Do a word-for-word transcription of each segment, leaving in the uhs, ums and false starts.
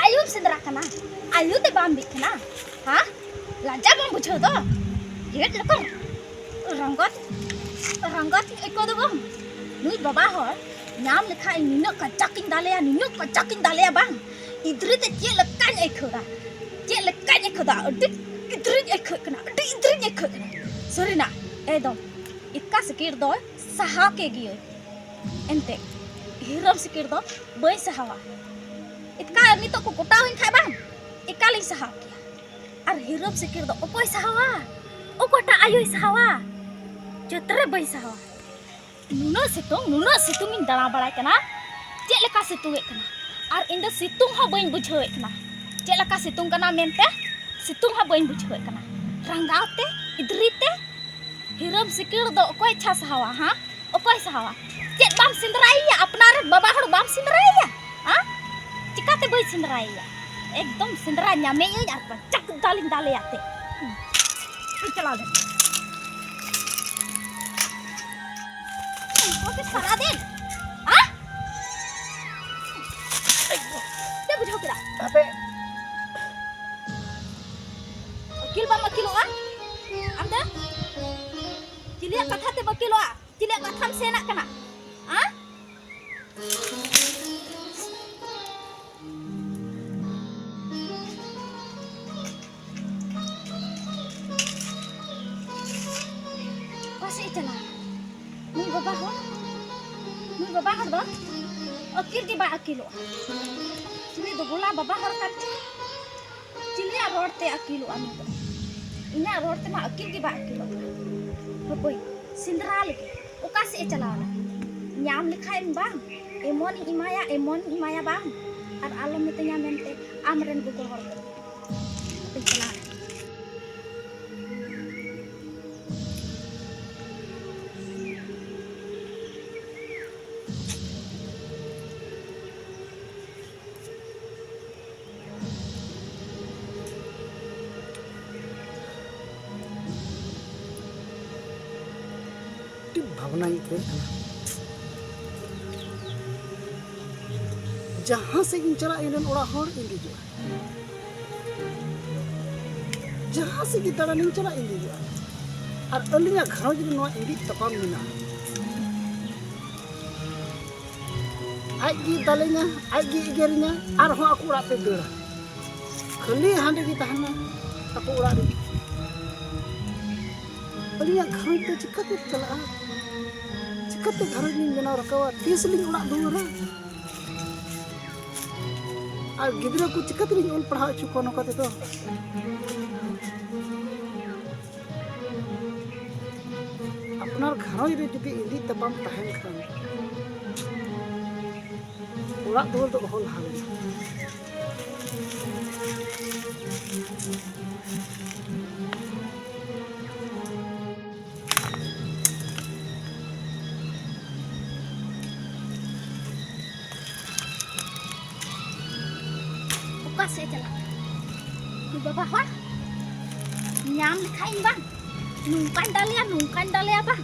ᱟᱭᱳᱢ ᱥᱮᱸᱫᱽᱨᱟ ᱠᱟᱱᱟ, ᱟᱭᱳ ᱛᱮ ᱵᱟᱢ ᱵᱤᱜ ᱠᱟᱱᱟ? ᱦᱟ? ᱞᱟᱡᱟ ᱵᱟᱢ ᱵᱩᱡᱷᱟᱹᱣ ᱫᱚ? ᱪᱮᱫ ᱞᱮᱠᱟ ᱨᱚᱝᱜᱚᱛ, ᱨᱚᱝᱜᱚᱛ ᱟᱹᱭᱠᱟᱹᱣ ᱫᱚ ᱵᱟᱝ? ᱱᱩᱭ ᱵᱟᱵᱟ ᱦᱚᱲ ᱧᱟᱢ ᱞᱮᱠᱷᱟᱡ ᱱᱤᱱᱟᱹᱜ ᱠᱟᱡᱟᱠ ᱤᱧ ᱫᱟᱞᱮᱭᱟ, ᱱᱤᱱᱟᱹᱜ ᱠᱟᱡᱟᱠ ᱤᱧ ᱫᱟᱞᱮᱭᱟ ᱵᱟᱝ? ᱤᱫᱽᱨᱤ ᱛᱮ ᱪᱮᱫ ᱞᱮᱠᱟᱧ ᱟᱹᱭᱠᱟᱹᱣ ᱫᱟ, ᱪᱮᱫ ᱞᱮᱠᱟᱧ ᱟᱹᱭᱠᱟᱹᱣ ᱫᱟ, ᱟᱹᱰᱤ ᱤᱫᱽᱨᱤᱧ ᱟᱹᱭᱠᱟᱹᱣᱮᱫ ᱠᱟᱱᱟ, ᱟᱹᱰᱤ ᱤᱫᱽᱨᱤᱧ ᱟᱹᱭᱠᱟᱹᱣᱮᱫ ᱠᱟᱱᱟ᱾ ᱥᱟᱹᱨᱤᱱᱟᱜ ᱮᱠᱫᱚᱢ ᱮᱛᱠᱟ ᱥᱤᱠᱤᱲ ᱫᱚ ᱥᱟᱦᱟᱣ ᱠᱮ ᱜᱤᱭᱟᱹᱧ, ᱮᱱᱛᱮ ᱦᱤᱨᱚᱢ ᱥᱤᱠᱤᱲ ᱫᱚ ᱵᱟᱹᱧ ᱥᱟᱦᱟᱣᱟ᱾ ᱮᱛᱠᱟ ᱱᱤᱛᱚᱜ ᱠᱚ ᱠᱚᱴᱟᱣ ᱤᱧ ᱠᱷᱟᱡ ᱵᱟᱝ, ᱮᱠᱟᱞᱤᱧ ᱥᱟᱦᱟᱣ ᱠᱮᱭᱟ᱾ ᱟᱨ ᱦᱤᱨᱚᱢ ᱥᱤᱠᱤᱲ ᱫᱚ ᱚᱠᱚᱭ ᱥᱟᱦᱟᱣᱟ? ᱚᱠᱚᱭᱴᱟᱜ ᱟᱭᱳᱭ ᱥᱟᱦᱟᱣᱟ? ᱡᱚᱛᱨᱮ ᱵᱟᱹᱧ ᱥᱟᱦᱟᱣᱟ᱾ ᱱᱩᱱᱟᱹᱜ ᱥᱤᱛᱩᱝ, ᱱᱩᱱᱟᱹᱜ ᱥᱤᱛᱩᱝ ᱤᱧ ᱫᱟᱬᱟ ᱵᱟᱲᱟᱭ ᱠᱟᱱᱟ, ᱪᱮᱫ ᱞᱮᱠᱟ ᱥᱤᱛᱩᱝ ᱮᱫ ᱠᱟᱱᱟ? ᱟᱨ ᱤᱧ ᱫᱚ ᱥᱤᱛᱩᱝ ᱦᱚᱸ ᱵᱟᱹᱧ ᱵᱩᱡᱷᱟᱹᱣᱮᱫ ᱠᱟᱱᱟ, ᱪᱮᱫ ᱞᱮᱠᱟ ᱥᱤᱛᱩᱝ ᱠᱟᱱᱟ ᱢᱮᱱᱛᱮ ᱥᱤᱛᱩᱝ ᱦᱚᱸ ᱵᱟᱹᱧ ᱵᱩᱡᱷᱟᱹᱣᱮᱫ ᱠᱟᱱᱟ᱾ ᱨᱟᱸᱜᱟᱣ ᱛᱮ, ᱤᱫᱽᱨᱤ ᱛᱮ, ᱦᱤᱨᱚᱢ ᱥᱤᱠᱤᱲ ᱫᱚ ᱚᱠᱚᱭ ᱪᱷᱟ ᱥᱟᱦᱟᱣᱟ? ᱦᱟ? ᱚᱠᱚᱭ ᱥᱟᱦᱟᱣᱟ? ᱪᱮᱫ ᱵᱟᱢ ᱥᱮᱸᱫᱽᱨᱟᱭᱮᱭᱟ? ᱟᱯᱱᱟᱨ ᱨᱮᱱ ᱵᱟᱵᱟ ᱦᱚᱲ ᱵᱟᱢ ᱥᱮᱸᱫᱽᱨᱟᱭᱮᱭᱟ? ᱦᱟ? ᱪᱤᱠᱟᱛᱮ ᱵᱟᱹᱧ ᱥᱮᱸᱫᱽᱨᱟᱭᱮᱭᱟ? ᱮᱠᱫᱚᱢ ᱥᱮᱸᱫᱽᱨᱟ ᱧᱟᱢᱮᱭᱟᱹᱧ ᱟᱨ ᱵᱟᱧᱪᱟᱣ ᱫᱟᱞᱤᱧ ᱫᱟᱞᱮᱭᱟ ᱛᱮ᱾ ᱦᱩᱸ᱾ ᱪᱟᱞᱟᱣ ᱞᱮᱱ᱾ ᱚᱱᱛᱮ ᱥᱟᱨᱟ ᱫᱤᱱ? ᱟ? ᱪᱮᱫ ᱵᱩᱡᱷᱟᱹᱣ ᱠᱮᱫᱟ? ᱟᱯᱮ ᱟᱹᱠᱤᱞ ᱵᱟᱢ ᱟᱹᱠᱤᱞᱚᱜᱼᱟ? ᱟᱢ ᱫᱚ ᱪᱤᱞᱤᱭᱟᱜ ᱠᱟᱛᱷᱟ ᱛᱮᱢ ᱟᱹᱠᱤᱞᱚᱜᱼᱟ? ᱪᱤᱞᱤᱭᱟᱜ ᱠᱟᱛᱷᱟᱢ ᱥᱮᱱᱟᱜ ᱠᱟᱱᱟ? ᱟ? ᱚᱠᱟ ᱥᱮᱫ ᱮ ᱪᱟᱞᱟᱣ? ᱱᱩᱭ ᱵᱟᱵᱟ ᱦᱚᱲ, ᱱᱩᱭ ᱵᱟᱵᱟ ᱦᱚᱲ ᱫᱚ ᱟᱹᱠᱤᱞ ᱜᱮ ᱵᱟᱭ ᱟᱹᱠᱤᱞᱚᱜᱼᱟ᱾ ᱱᱩᱭ ᱫᱚ ᱵᱚᱞᱟ ᱵᱟᱵᱟ ᱦᱚᱲ ᱠᱟᱱ ᱪᱚ᱾ ᱪᱤᱞᱤᱭᱟᱜ ᱨᱚᱲ ᱛᱮ ᱟᱹᱠᱤᱞᱚᱜᱼᱟ ᱱᱩᱭ ᱫᱚ? ᱤᱧᱟᱹᱜ ᱨᱚᱲ ᱛᱮᱢᱟ ᱟᱹᱠᱤᱞ ᱜᱮ ᱵᱟᱭ ᱟᱹᱠᱤᱞᱚᱜ ᱠᱟᱱᱟ᱾ ᱦᱟᱯᱳᱭ, ᱥᱮᱸᱫᱽᱨᱟ ᱞᱮᱜᱮ᱾ ᱚᱠᱟ ᱥᱮᱫ ᱮ ᱪᱟᱞᱟᱣ ᱮᱱᱟ? ᱧᱟᱢ ᱞᱮᱠᱷᱟᱡ ᱮᱢ ᱵᱟᱝ, ᱮᱢᱚᱱᱤᱧ ᱮᱢᱟᱭᱟ, ᱮᱢᱚᱱᱤᱧ ᱮᱢᱟᱭᱟ ᱵᱟᱝ᱾ ᱟᱨ ᱟᱞᱚᱢ ᱢᱤᱛᱟᱹᱧᱟ ᱢᱮᱱᱛᱮ ᱟᱢ ᱨᱮᱱ ᱜᱚᱜᱚ ᱦᱚᱲ ᱫᱚ᱾ ᱦᱟᱯᱮᱧ ᱪᱟᱞᱟᱣ ᱮᱱᱟ᱾ ᱟᱹᱰᱤ ᱵᱷᱟᱵᱽᱱᱟᱧ ᱟᱹᱭᱠᱟᱹᱣᱮᱫ ᱠᱟᱱᱟ᱾ ᱡᱟᱦᱟᱸ ᱥᱮᱫ ᱜᱤᱧ ᱪᱟᱞᱟᱜ, ᱤᱧ ᱨᱮᱱ ᱚᱲᱟᱜ ᱦᱚᱲ ᱤᱧ ᱫᱮᱡᱚᱜᱼᱟ᱾ ᱡᱟᱦᱟᱸ ᱥᱮᱫ ᱜᱮ ᱫᱟᱬᱟᱱᱤᱧ ᱪᱟᱞᱟᱜ, ᱤᱧ ᱫᱮᱡᱚᱜᱼᱟ᱾ ᱟᱨ ᱟᱹᱞᱤᱧᱟᱜ ᱜᱷᱟᱨᱚᱸᱡᱽ ᱨᱮ ᱱᱚᱣᱟ ᱤᱸᱫᱤᱡ ᱛᱟᱯᱟᱢ ᱢᱮᱱᱟᱜᱼᱟ᱾ ᱟᱡ ᱜᱮ ᱫᱟᱞᱮᱧᱟ, ᱟᱡ ᱜᱮ ᱮᱜᱮᱨᱤᱧᱟ, ᱟᱨᱦᱚᱸ ᱟᱠᱚ ᱚᱲᱟᱜ ᱛᱮ ᱫᱟᱹᱲᱟ᱾ ᱠᱷᱟᱹᱞᱤ ᱦᱟᱸᱰᱮ ᱜᱮ ᱛᱟᱦᱮᱱᱟ ᱟᱠᱚ ᱚᱲᱟᱜ ᱨᱮ᱾ ᱟᱹᱞᱤᱧᱟᱜ ᱜᱷᱟᱨᱚᱸᱡᱽ ᱫᱚ ᱪᱤᱠᱟᱹᱛᱮ ᱪᱟᱞᱟᱜᱼᱟ? ᱪᱤᱠᱟᱹᱛᱮ ᱜᱷᱟᱨᱚᱸᱡᱽ ᱞᱤᱧ ᱵᱮᱱᱟᱣ ᱨᱟᱠᱟᱵᱟ? ᱛᱤᱥ ᱞᱤᱧ ᱚᱲᱟᱜ ᱫᱩᱣᱟᱹᱨᱟ? ᱟᱨ ᱜᱤᱫᱽᱨᱟᱹ ᱠᱚ ᱪᱤᱠᱟᱹ ᱛᱮᱞᱤᱧ ᱚᱞ ᱯᱟᱲᱦᱟᱣ ᱦᱚᱪᱚ ᱠᱚᱣᱟ ᱱᱚᱝᱠᱟ ᱛᱮᱫᱚ? ᱟᱯᱱᱟᱨ ᱜᱷᱟᱨᱚᱸᱡᱽ ᱨᱮ ᱡᱩᱫᱤ ᱤᱸᱫᱤᱡ ᱛᱟᱯᱟᱢ ᱛᱟᱦᱮᱱ ᱠᱷᱟᱱ, ᱚᱲᱟᱜ ᱫᱩᱣᱟᱹᱨ ᱫᱚ ᱚᱦᱚ ᱞᱟᱦᱟ ᱞᱮᱱᱟ᱾ ᱚᱠᱟ ᱥᱮᱫ ᱮ ᱪᱟᱞᱟᱜ ᱠᱟᱱᱟ? ᱩᱱᱤ ᱵᱟᱵᱟ ᱦᱚᱲ ᱧᱟᱢ ᱞᱮᱠᱷᱟᱡ ᱤᱧ ᱵᱟᱝ, ᱱᱚᱝᱠᱟᱧ ᱫᱟᱞᱮᱭᱟ, ᱱᱚᱝᱠᱟᱧ ᱫᱟᱞᱮᱭᱟ ᱵᱟᱝ,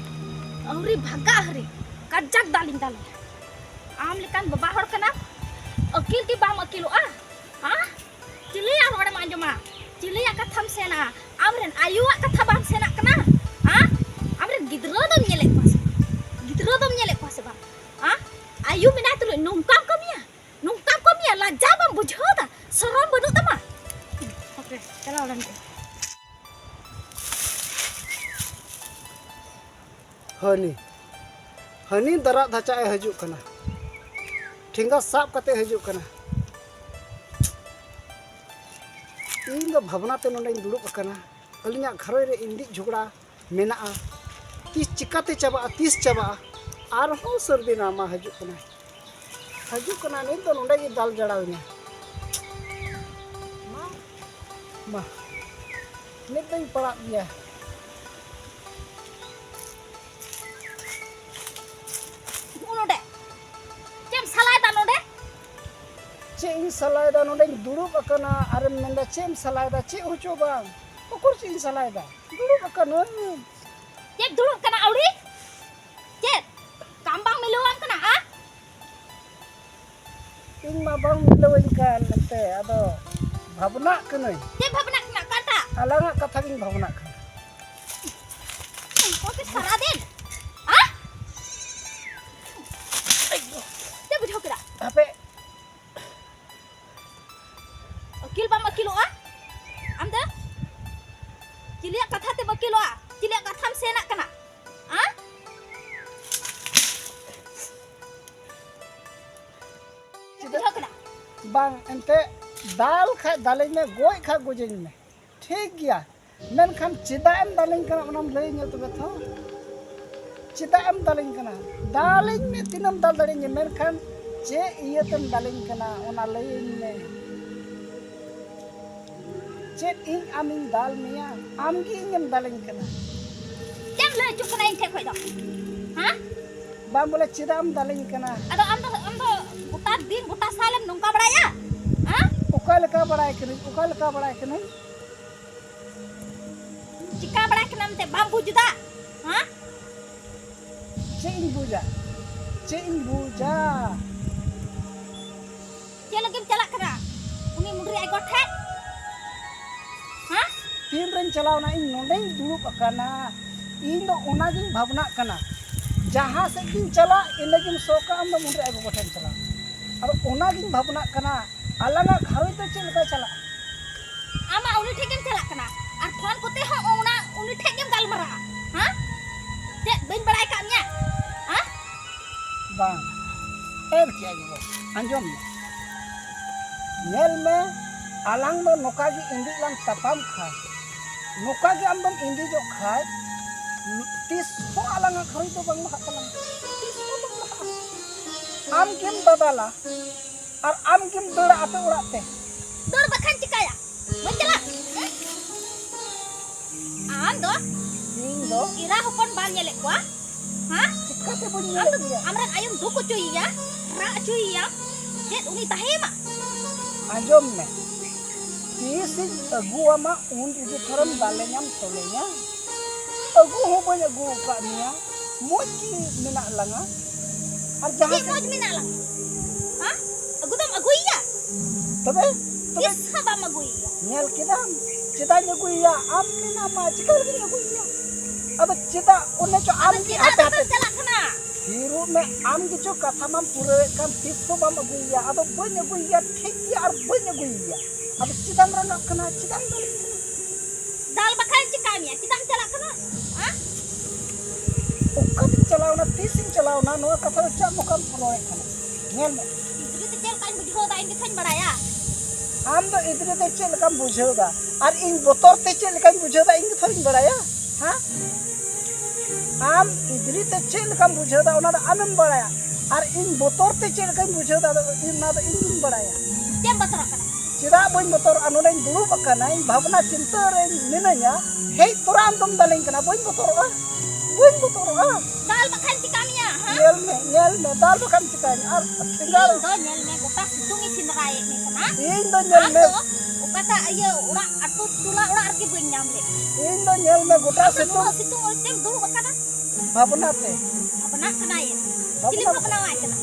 ᱟᱹᱣᱨᱤ ᱵᱷᱟᱜᱟᱜ ᱦᱟᱹᱨᱤ ᱠᱟᱡᱟᱠ ᱫᱟᱞᱤᱧ ᱫᱟᱞᱮᱭᱟ᱾ ᱟᱢ ᱞᱮᱠᱟᱱ ᱵᱟᱵᱟ ᱦᱚᱲ ᱠᱟᱱᱟᱢ, ᱟᱹᱠᱤᱞ ᱜᱮ ᱵᱟᱢ ᱟᱹᱠᱤᱞᱚᱜᱼᱟ, ᱦᱮᱸ? ᱪᱤᱞᱤᱭᱟᱜ ᱨᱚᱲᱮᱢ ᱟᱸᱡᱚᱢᱟ? ᱪᱤᱞᱤᱭᱟᱜ ᱠᱟᱛᱷᱟᱢ ᱥᱮᱱᱟ? ᱟᱢᱨᱮᱱ ᱟᱭᱳᱣᱟᱜ ᱠᱟᱛᱷᱟ ᱵᱟᱢ ᱥᱮᱱᱟᱜ ᱠᱟᱱᱟ? ᱦᱮᱸ? ᱟᱢᱨᱮᱱ ᱜᱤᱫᱽᱨᱟᱹ ᱫᱚᱢ ᱧᱮᱞᱮᱫ ᱠᱚᱣᱟ ᱥᱮ ᱵᱟᱝ? ᱜᱤᱫᱽᱨᱟᱹ ᱫᱚᱢ ᱧᱮᱞᱮᱫ ᱠᱚᱣᱟ ᱥᱮ ᱵᱟᱝ? ᱦᱮᱸ? ᱟᱭᱳ ᱢᱮᱱᱟᱭ ᱛᱩᱞᱩᱡ ᱱᱚᱝᱠᱟᱢ ᱠᱟᱹᱢᱤᱭᱟ? ᱱᱚᱝᱠᱟᱢ ᱠᱟᱹᱢᱤᱭᱟ? ᱞᱟᱡᱟ ᱵᱟᱢ ᱵᱩᱡᱷᱟᱹᱣ ᱮᱫᱟ? ᱥᱚᱨᱚᱢ ᱵᱟᱹᱱᱩᱜ ᱛᱟᱢᱟ? ᱦᱟᱯᱮ, ᱪᱟᱞᱟᱣ ᱞᱮᱱ ᱜᱮ᱾ ᱦᱟᱹᱱᱤ, ᱦᱟᱹᱱᱤ ᱫᱟᱨᱟᱜ ᱫᱷᱟᱪᱟ ᱮ ᱦᱤᱡᱩᱜ ᱠᱟᱱᱟ, ᱴᱷᱮᱸᱜᱟ ᱥᱟᱵ ᱠᱟᱛᱮ ᱦᱤᱡᱩᱜ ᱠᱟᱱᱟ᱾ ᱤᱧ ᱫᱚ ᱵᱷᱟᱵᱽᱱᱟ ᱛᱮ ᱱᱚᱰᱮᱧ ᱫᱩᱲᱩᱵ ᱟᱠᱟᱱᱟ᱾ ᱟᱹᱞᱤᱧᱟᱜ ᱜᱷᱟᱨᱚᱸᱡᱽ ᱨᱮ ᱤᱸᱫᱤᱡ ᱡᱷᱚᱜᱽᱲᱟ ᱢᱮᱱᱟᱜᱼᱟ᱾ ᱛᱤᱥ ᱪᱤᱠᱟᱹᱛᱮ ᱪᱟᱵᱟᱜᱼᱟ, ᱛᱤᱥ ᱪᱟᱵᱟᱜᱼᱟ? ᱟᱨᱦᱚᱸ ᱥᱟᱹᱨᱫᱤ ᱱᱟᱢᱟ ᱦᱤᱡᱩᱜ ᱠᱟᱱᱟᱭ᱾ ᱦᱤᱡᱩᱜ ᱠᱟᱱᱟ, ᱱᱤᱛ ᱫᱚ ᱱᱚᱰᱮ ᱜᱮ ᱫᱟᱞ ᱡᱟᱲᱟᱣᱤᱧᱟ᱾ ᱢᱟ, ᱢᱟ, ᱱᱤᱛ ᱫᱚᱧ ᱯᱟᱲᱟᱜ ᱜᱮᱭᱟ᱾ ᱱᱚᱰᱮ ᱪᱮᱫ ᱮᱢ ᱥᱟᱞᱟᱭᱮᱫᱟ ᱱᱚᱰᱮ? ᱪᱮᱫ ᱤᱧ ᱥᱟᱞᱟᱭᱮᱫᱟ? ᱱᱚᱰᱮᱧ ᱫᱩᱲᱩᱵ ᱟᱠᱟᱱᱟ ᱟᱨᱮᱢ ᱢᱮᱱᱫᱟ ᱪᱮᱫ ᱮᱢ ᱥᱟᱞᱟᱭᱮᱫᱟ? ᱪᱮᱫ ᱦᱚᱪᱚ ᱵᱟᱝ, ᱩᱠᱩᱨ ᱪᱮᱫ ᱤᱧ ᱥᱟᱞᱟᱭᱮᱫᱟ? ᱫᱩᱲᱩᱵ ᱟᱠᱟᱱᱟᱹᱧ᱾ ᱪᱮᱫ ᱫᱩᱲᱩᱵ ᱠᱟᱱᱟ ᱟᱹᱣᱲᱤ? ᱪᱮᱫ ᱠᱟᱢ ᱵᱟᱝ ᱢᱤᱞᱟᱹᱣᱟᱢ ᱠᱟᱱᱟ, ᱟ? ᱤᱧ ᱢᱟ ᱵᱟᱝ ᱢᱤᱞᱟᱹᱣᱟᱹᱧ ᱠᱟᱱ ᱮᱱᱛᱮ, ᱟᱫᱚ ᱵᱷᱟᱵᱽᱱᱟᱜ ᱠᱟᱹᱱᱟᱹᱧ᱾ ᱪᱮᱫ ᱵᱷᱟᱵᱽᱱᱟᱜ ᱠᱟᱱᱟ? ᱚᱠᱟᱴᱟᱜ? ᱟᱞᱟᱝᱟᱜ ᱠᱟᱛᱷᱟ ᱜᱤᱧ ᱵᱷᱟᱵᱽᱱᱟᱜ ᱠᱟᱱᱟ᱾ ᱚᱠᱚᱭ ᱯᱮ ᱥᱟᱨᱟ ᱫᱤᱱ? ᱦᱟ? ᱪᱮᱫ ᱵᱩᱡᱷᱟᱹᱣ ᱠᱮᱫᱟ? ᱦᱟᱯᱮ᱾ ᱟᱹᱠᱤᱞ ᱵᱟᱢ ᱟᱹᱠᱤᱞᱚᱜᱼᱟ? ᱟᱢ ᱫᱚ ᱪᱤᱞᱤᱭᱟᱜ ᱠᱟᱛᱷᱟ ᱛᱮᱢ ᱟᱹᱠᱤᱞᱚᱜᱼᱟ? ᱪᱤᱞᱤᱭᱟᱜ ᱠᱟᱛᱷᱟᱢ ᱥᱮᱱᱟᱜ ᱠᱟᱱᱟ? ᱦᱟ? ᱪᱮᱫ ᱵᱩᱡᱷᱟᱹᱣ ᱠᱮᱫᱟ? ᱵᱟᱝ, ᱮᱱᱛᱮ ᱫᱟᱞ ᱠᱷᱟᱡ ᱫᱟᱞᱤᱧ ᱢᱮ, ᱜᱚᱡ ᱠᱷᱟᱡ ᱜᱚᱡᱤᱧ ᱢᱮ, ᱴᱷᱤᱠ ᱜᱮᱭᱟ, ᱢᱮᱱᱠᱷᱟᱱ ᱪᱮᱫᱟᱜ ᱮᱢ ᱫᱟᱞᱤᱧ ᱠᱟᱱᱟ ᱚᱱᱟᱢ ᱞᱟᱹᱭᱟᱹᱧᱟ ᱛᱚᱵᱮ ᱛᱚ? ᱪᱮᱫᱟᱜ ᱮᱢ ᱫᱟᱞᱤᱧ ᱠᱟᱱᱟ? ᱫᱟᱞᱤᱧ ᱢᱮ, ᱛᱤᱱᱟᱹᱜ ᱮᱢ ᱫᱟᱞ ᱫᱟᱲᱮᱭᱟᱹᱧᱟ, ᱢᱮᱱᱠᱷᱟᱱ ᱪᱮᱫ ᱤᱭᱟᱹᱛᱮᱢ ᱫᱟᱞᱤᱧ ᱠᱟᱱᱟ ᱚᱱᱟ ᱞᱟᱹᱭᱟᱹᱧ ᱢᱮ᱾ ᱪᱮᱫ ᱤᱧ ᱟᱢᱤᱧ ᱫᱟᱞ ᱢᱮᱭᱟ? ᱟᱢ ᱜᱮ ᱤᱧᱮᱢ ᱫᱟᱞᱤᱧ ᱠᱟᱱᱟ᱾ ᱪᱮᱫ ᱮᱢ ᱞᱟᱹᱭ ᱦᱚᱪᱚᱜ ᱠᱟᱱᱟ ᱤᱧ ᱴᱷᱮᱡ ᱠᱷᱚᱡ ᱫᱚ? ᱦᱮᱸ? ᱵᱟᱝ ᱵᱚᱞᱮ, ᱪᱮᱫᱟᱜ ᱮᱢ ᱫᱟᱞᱤᱧ ᱠᱟᱱᱟ? ᱟᱫᱚ ᱟᱢ ᱫᱚ, ᱟᱢ ᱫᱚ ᱜᱚᱴᱟ ᱫᱤᱱ, ᱜᱚᱴᱟ ᱥᱟᱞᱮᱢ ᱱᱚᱝᱠᱟ ᱵᱟᱲᱟᱭᱟ? ᱦᱮᱸ? ᱚᱠᱟ ᱞᱮᱠᱟ ᱵᱟᱲᱟᱭ ᱠᱟᱹᱱᱟᱹᱧ? ᱚᱠᱟ ᱞᱮᱠᱟ ᱵᱟᱲᱟᱭ ᱠᱟᱹᱱᱟᱹᱧ? ᱪᱤᱠᱟ ᱵᱟᱲᱟᱭ ᱠᱟᱱᱟᱢ ᱛᱮ ᱵᱟᱢ ᱵᱩᱡᱽ ᱮᱫᱟ? ᱦᱮᱸ? ᱪᱮᱫ ᱤᱧ ᱵᱩᱡᱟ? ᱪᱮᱫ ᱤᱧ ᱵᱩᱡᱟ? ᱪᱮᱫ ᱞᱟᱹᱜᱤᱫ ᱮᱢ ᱪᱟᱞᱟᱜ ᱠᱟᱱᱟ ᱩᱱᱤ ᱢᱩᱰᱨᱤ ᱟᱡ ᱜᱚ ᱴᱷᱮᱡ? ᱦᱮᱸ? ᱛᱤᱱ ᱨᱮᱧ ᱪᱟᱞᱟᱣᱱᱟ, ᱤᱧ ᱱᱚᱸᱰᱮᱧ ᱫᱩᱲᱩᱵ ᱟᱠᱟᱱᱟ, ᱤᱧ ᱫᱚ ᱚᱱᱟᱜᱤᱧ ᱵᱷᱟᱵᱽᱱᱟᱜ ᱠᱟᱱᱟ᱾ ᱡᱟᱦᱟᱸ ᱥᱮᱫ ᱜᱤᱧ ᱪᱟᱞᱟᱜ, ᱤᱱᱟᱹᱜᱮᱢ ᱥᱚᱜ ᱠᱟᱜ, ᱟᱢ ᱫᱚ ᱢᱩᱰᱨᱤ ᱟᱡ ᱜᱚ ᱴᱷᱮᱱ ᱪᱟᱞᱟᱜ᱾ ᱟᱫᱚ ᱚᱱᱟᱜᱤᱧ ᱵᱷᱟᱵᱽᱱᱟᱜ ᱠᱟᱱᱟ, ᱟᱞᱟᱝᱟᱜ ᱜᱷᱟᱨᱚᱸᱡᱽ ᱫᱚ ᱪᱮᱫ ᱞᱮᱠᱟ ᱪᱟᱞᱟᱜᱼᱟ? ᱟᱢᱟᱜ ᱩᱱᱤ ᱴᱷᱮᱡ ᱜᱮᱢ ᱪᱟᱞᱟᱜ ᱠᱟᱱᱟ ᱟᱨ ᱯᱷᱳᱱ ᱠᱚᱛᱮ ᱦᱚᱸ ᱚᱱᱟ ᱩᱱᱤ ᱴᱷᱮᱡ ᱜᱮᱢ ᱜᱟᱞᱢᱟᱨᱟᱜᱼᱟ᱾ ᱦᱮᱸ? ᱪᱮᱫ ᱵᱟᱹᱧ ᱵᱟᱲᱟᱭ ᱠᱟᱜ ᱢᱮᱭᱟ? ᱦᱮᱸ? ᱵᱟᱝ, ᱮᱨ ᱠᱮᱜᱼᱟ ᱜᱮᱵᱚ᱾ ᱟᱸᱡᱚᱢ ᱢᱮ, ᱧᱮᱞ ᱢᱮ, ᱟᱞᱟᱝ ᱫᱚ ᱱᱚᱝᱠᱟ ᱜᱮ ᱤᱸᱫᱤᱡ ᱞᱟᱝ ᱛᱟᱯᱟᱢ ᱠᱷᱟᱱ, ᱱᱚᱝᱠᱟ ᱜᱮ ᱟᱢ ᱫᱚᱢ ᱤᱸᱫᱤᱡᱚᱜ ᱠᱷᱟᱱ, ᱛᱤᱥ ᱦᱚᱸ ᱟᱞᱟᱝᱟᱜ ᱜᱷᱟᱨᱚᱸᱡᱽ ᱫᱚ ᱵᱟᱝ ᱞᱟᱦᱟᱜ ᱛᱟᱞᱟᱝᱟ, ᱛᱤᱥ ᱦᱚᱸ ᱵᱟᱝ ᱞᱟᱦᱟᱜᱼᱟ᱾ ᱟᱢ ᱜᱮᱢ ᱫᱟᱫᱟᱞᱟ, ᱟᱨ ᱟᱢ ᱜᱮᱢ ᱫᱟᱹᱲᱟ ᱟᱯᱮ ᱚᱲᱟᱜ ᱛᱮ᱾ ᱫᱟᱹᱲ ᱵᱟᱠᱷᱟᱱ ᱪᱤᱠᱟᱹᱭᱟ? ᱵᱟᱹᱧ ᱪᱟᱞᱟᱜ? ᱦᱮᱸ? ᱟᱢ ᱫᱚ ᱤᱧ ᱫᱚ ᱮᱨᱟ ᱦᱚᱯᱚᱱ ᱵᱟᱢ ᱧᱮᱞᱮᱫ ᱠᱚᱣᱟ? ᱦᱮᱸ? ᱪᱤᱠᱟᱹᱛᱮ ᱵᱟᱹᱧ ᱟᱢ ᱧᱮᱞᱮᱫ ᱫᱚ ᱢᱮᱭᱟ? ᱟᱢᱨᱮᱱ ᱟᱭᱳᱢ ᱫᱩᱠ ᱦᱚᱪᱚᱭᱮᱭᱟ, ᱨᱟᱜ ᱦᱚᱪᱚᱭᱮᱭᱟ, ᱪᱮᱫ ᱩᱱᱤ ᱛᱟᱦᱮᱸᱭᱮᱢᱟ? ᱟᱸᱡᱚᱢ ᱢᱮ, ᱛᱤᱥᱤᱧ ᱟᱹᱜᱩᱣᱟᱢᱟ ᱩᱱ ᱨᱮᱜᱮ ᱛᱷᱚᱨᱮᱢ ᱫᱟᱞᱮᱧᱟᱢ ᱛᱚᱞᱮᱧᱟ᱾ ᱟᱹᱜᱩ ᱦᱚᱸ ᱵᱟᱹᱧ ᱟᱹᱜᱩ ᱟᱠᱟᱫ ᱢᱮᱭᱟ, ᱢᱚᱡᱽ ᱜᱮ ᱢᱮᱱᱟᱜ ᱞᱟᱝᱟ᱾ ᱟᱨ ᱡᱟᱦᱟᱸ ᱪᱮᱫ ᱥᱮᱫ ᱢᱚᱡᱽ ᱢᱮᱱᱟᱜ ᱞᱟᱝᱟ? ᱦᱮᱸ? ᱟᱹᱜᱩ ᱛᱚᱵᱮ, ᱛᱚᱵᱮ ᱛᱤᱥ ᱦᱚᱸ ᱵᱟᱢ ᱟᱹᱜᱩᱭᱮᱭᱟ᱾ ᱧᱮᱞ ᱠᱮᱫᱟᱢ, ᱪᱮᱫᱟᱜ ᱤᱧ ᱟᱹᱜᱩᱭᱮᱭᱟ? ᱟᱢ ᱢᱮᱱᱟᱢᱟ, ᱪᱤᱠᱟᱹ ᱞᱮᱠᱟᱧ ᱟᱹᱜᱩᱭᱮᱭᱟ? ᱟᱫᱚ ᱪᱮᱫᱟᱜ ᱚᱱᱮ ᱪᱚ ᱟᱢ ᱟᱫᱚ ᱜᱮ ᱪᱮᱫᱟᱜ ᱦᱟᱯᱮ ᱫᱚᱢᱮᱢ ᱦᱟᱯᱮ ᱪᱟᱞᱟᱜ ᱠᱟᱱᱟ? ᱛᱷᱤᱨᱚᱜ ᱢᱮ, ᱟᱢ ᱜᱮᱪᱚ ᱠᱟᱛᱷᱟ ᱢᱟᱢ ᱯᱩᱨᱟᱹᱣᱮᱫ ᱠᱟᱱ, ᱛᱤᱥ ᱦᱚᱸ ᱵᱟᱢ ᱟᱹᱜᱩᱭᱮᱭᱟ᱾ ᱟᱫᱚ ᱵᱟᱹᱧ ᱟᱹᱜᱩᱭᱮᱭᱟ, ᱴᱷᱤᱠ ᱜᱮᱭᱟ, ᱟᱨ ᱵᱟᱹᱧ ᱟᱹᱜᱩᱭᱮᱭᱟ᱾ ᱟᱫᱚ ᱪᱮᱫᱟᱜ ᱮᱢ ᱨᱟᱸᱜᱟᱜ ᱠᱟᱱᱟ? ᱪᱮᱫᱟᱜ ᱮᱢ ᱫᱟᱞᱤᱧ ᱠᱟᱱᱟ? ᱫᱟᱞ ᱵᱟᱠᱷᱟᱱ ᱪᱤᱠᱟᱹᱭ ᱢᱮᱭᱟ? ᱪᱮᱫᱟᱜ ᱮᱢ ᱪᱟᱞᱟᱜ ᱠᱟᱱᱟ? ᱦᱮᱸ? ᱚᱠᱟᱛᱤᱧ ᱪᱟᱞᱟᱣᱱᱟ? ᱛᱤᱥᱤᱧ ᱪᱟᱞᱟᱣᱱᱟ? ᱱᱚᱣᱟ ᱠᱟᱛᱷᱟ ᱫᱚ ᱪᱮᱫ ᱢᱚᱠᱟᱢ ᱨᱚᱲᱮᱫ ᱠᱟᱱᱟ? ᱧᱮᱞ ᱢᱮ᱾ ᱜᱤᱫᱽᱨᱟᱹ ᱛᱮ ᱪᱮᱫ ᱞᱮᱠᱟᱧ ᱵᱩᱡᱷᱟᱹᱣ ᱮᱫᱟ, ᱤᱧ ᱜᱮᱛᱚᱧ ᱵᱟᱲᱟᱭᱟ᱾ ᱟᱢ ᱫᱚ ᱜᱤᱫᱽᱨᱟᱹ ᱛᱮ ᱪᱮᱫ ᱞᱮᱠᱟᱢ ᱵᱩᱡᱷᱟᱹᱣ ᱮᱫᱟ? ᱟᱨ ᱤᱧ ᱵᱚᱛᱚᱨ ᱛᱮ ᱪᱮᱫ ᱞᱮᱠᱟᱧ ᱵᱩᱡᱷᱟᱹᱣ ᱮᱫᱟ, ᱤᱧ ᱜᱮᱛᱚᱧ ᱵᱟᱲᱟᱭᱟ᱾ ᱦᱮᱸ? ᱟᱢ ᱜᱤᱫᱽᱨᱟᱹ ᱛᱮ ᱪᱮᱫ ᱞᱮᱠᱟᱢ ᱵᱩᱡᱷᱟᱹᱣ ᱮᱫᱟ, ᱚᱱᱟ ᱫᱚ ᱟᱢᱮᱢ ᱵᱟᱲᱟᱭᱟ᱾ ᱟᱨ ᱤᱧ ᱵᱚᱛᱚᱨ ᱛᱮ ᱪᱮᱫ ᱞᱮᱠᱟᱧ ᱵᱩᱡᱷᱟᱹᱣ ᱮᱫᱟ, ᱟᱫᱚ ᱤᱧ, ᱚᱱᱟ ᱫᱚ ᱤᱧ ᱜᱤᱧ ᱵᱟᱲᱟᱭᱟ᱾ ᱪᱮᱫ ᱮᱢ ᱵᱚᱛᱚᱨᱚᱜ ᱠᱟᱱᱟ? ᱪᱮᱫᱟᱜ ᱵᱟᱹᱧ ᱵᱚᱛᱚᱨᱚᱜᱼᱟ? ᱱᱚᱰᱮᱧ ᱫᱩᱲᱩᱵ ᱟᱠᱟᱱᱟ, ᱤᱧ ᱵᱷᱟᱵᱽᱱᱟ ᱪᱤᱱᱛᱟᱹ ᱨᱮ ᱢᱤᱱᱟᱹᱧᱟ᱾ ᱦᱮᱡ ᱛᱚᱨᱟ ᱟᱢ ᱫᱚᱢ ᱫᱟᱞᱮᱧ ᱠᱟᱱᱟ, ᱵᱟᱹᱧ ᱵᱚᱛᱚᱨᱚᱜᱼᱟ, ᱵᱟᱹᱧ ᱵᱚᱛᱚᱨᱚᱜᱼᱟ᱾ ᱫᱟᱞ ᱵᱟᱠᱷᱟᱱ ᱪᱤᱠᱟᱹ ᱢᱮᱭᱟ, ᱦᱮᱸ? ᱧᱮᱞ ᱢᱮ, ᱧᱮᱞ ᱢᱮ, ᱫᱟᱞ ᱵᱟᱠᱷᱟᱱ ᱪᱤᱠᱟᱹᱧ? ᱟᱨ ᱥᱮᱸᱜᱮᱞ ᱤᱧ ᱫᱚ ᱧᱮᱞ ᱢᱮ, ᱜᱚᱴᱟ ᱥᱤᱛᱩᱝ ᱤᱧ ᱥᱮᱸᱫᱽᱨᱟᱭᱮᱫ ᱢᱮ ᱠᱟᱱᱟ᱾ ᱤᱧ ᱫᱚ ᱧᱮᱞ ᱟᱢ ᱢᱮ᱾ ᱫᱚ ᱚᱠᱟᱴᱟᱜ ᱤᱭᱟᱹ ᱚᱲᱟᱜ, ᱟᱹᱛᱩ ᱴᱚᱞᱟ ᱚᱲᱟᱜ ᱨᱮᱜᱮ ᱵᱟᱹᱧ ᱧᱟᱢ ᱞᱮᱫ ᱢᱮ᱾ ᱤᱧ ᱫᱚ ᱧᱮᱞ ᱢᱮ, ᱜᱚᱴᱟ ᱟᱢ ᱫᱚ ᱥᱤᱛᱩᱝ᱾ ᱱᱩᱱᱟᱹᱜ ᱥᱤᱛᱩᱝ ᱚᱞ ᱛᱮᱢ ᱫᱩᱲᱩᱵ ᱟᱠᱟᱱᱟ? ᱵᱷᱟᱵᱽᱱᱟ ᱛᱮ᱾ ᱵᱷᱟᱵᱽᱱᱟ ᱠᱟᱱᱟᱭᱮᱢ? ᱵᱷᱟᱵᱽᱱᱟ ᱪᱤᱞᱤᱢ ᱵᱷᱟᱵᱽᱱᱟᱣᱟᱭ ᱠᱟᱱᱟ?